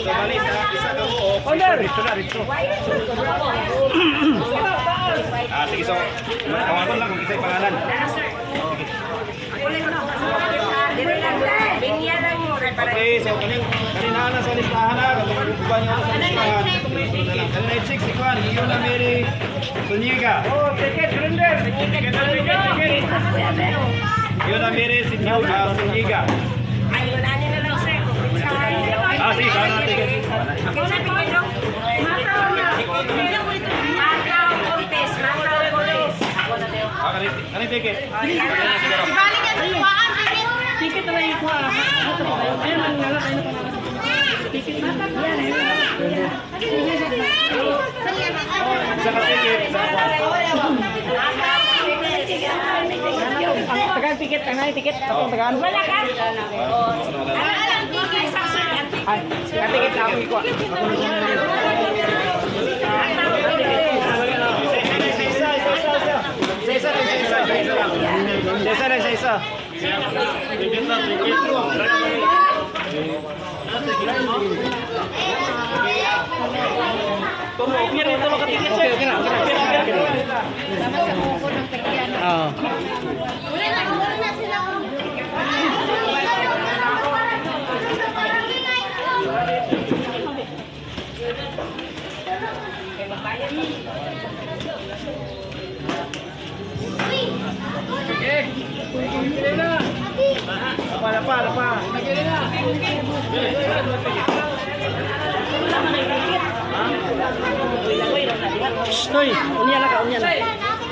So bali sa isa ka buok. Dito na, dito. Ah, sige, so tawagon lang kung isa'y pangalan. Okay, so kaning kanina na sa listahan na, kung uban niyo sa listahan. Kanina 6 si Kwan, Yuna Mary Suniga. Oh, ticket, surrender. Ticket, ticket, ticket. Yuna Mary Suniga. Ah, sige, kano na ticket. Ah, kaning ticket. Ticket na lang yung kuha. Ayun, ang ngalan, ayun ang pangalan. Ticket na. Isa ka ticket, isa ka kuwan. Ang tagaan ticket, ang ay ticket, atong tagaan. Wala ka? Ay, ang ticket na ako ikuha. Isa, isa, isa, isa. Isa, isa, isa, isa, isa lang. Isa, isa, isa, isa. Okay, okay na, okay na. Okay na. Oo. Lapa, lapa, lapa. Shh, toy, unya na ka, unya na.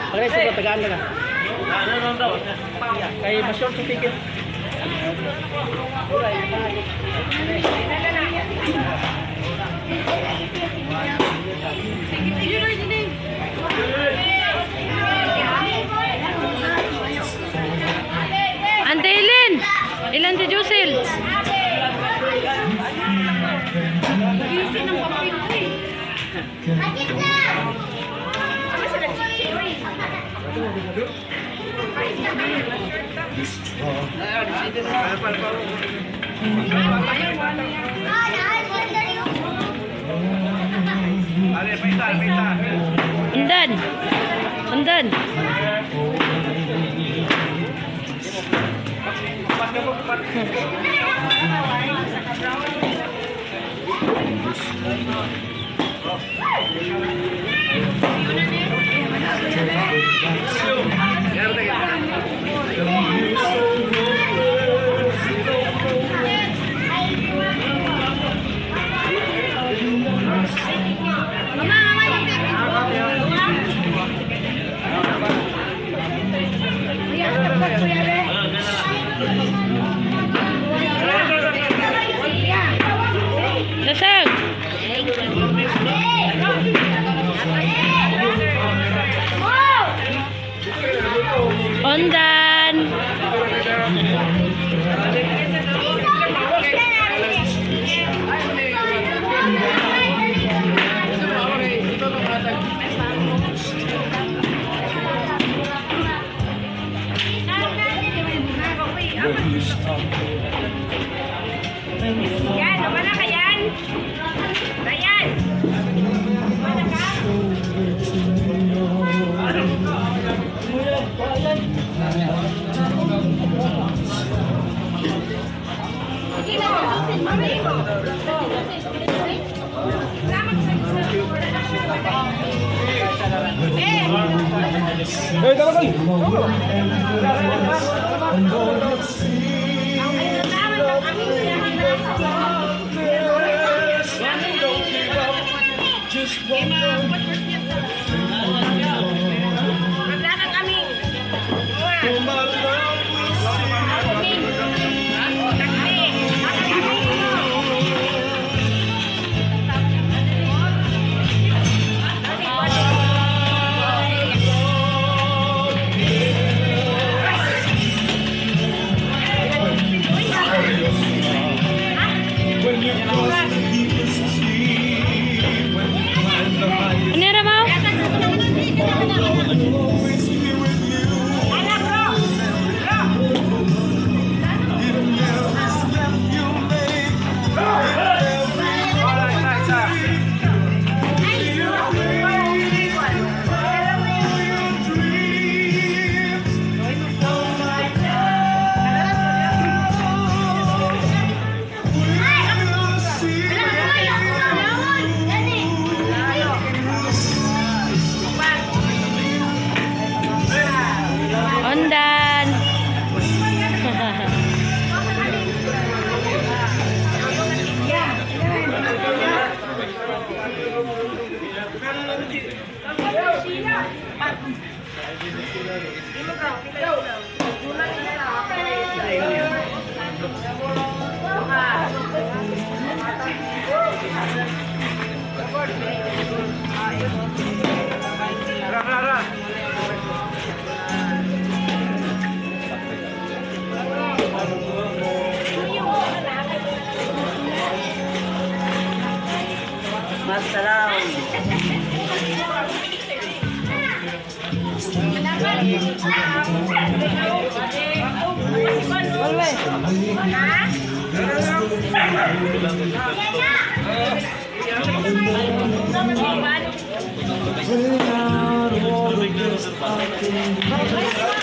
Pagres ko tagaan na ka. Kay ma-short sa ticket. Ante Ilin! Ilan si Jusil? Ale, paita, paita. Undan! Undan! Lasag! Ondan! Yan, wala ka yan. Ayan. Wala ka? Eh, tama kay. Wala kang aming. Ra, ra, ra. Ha?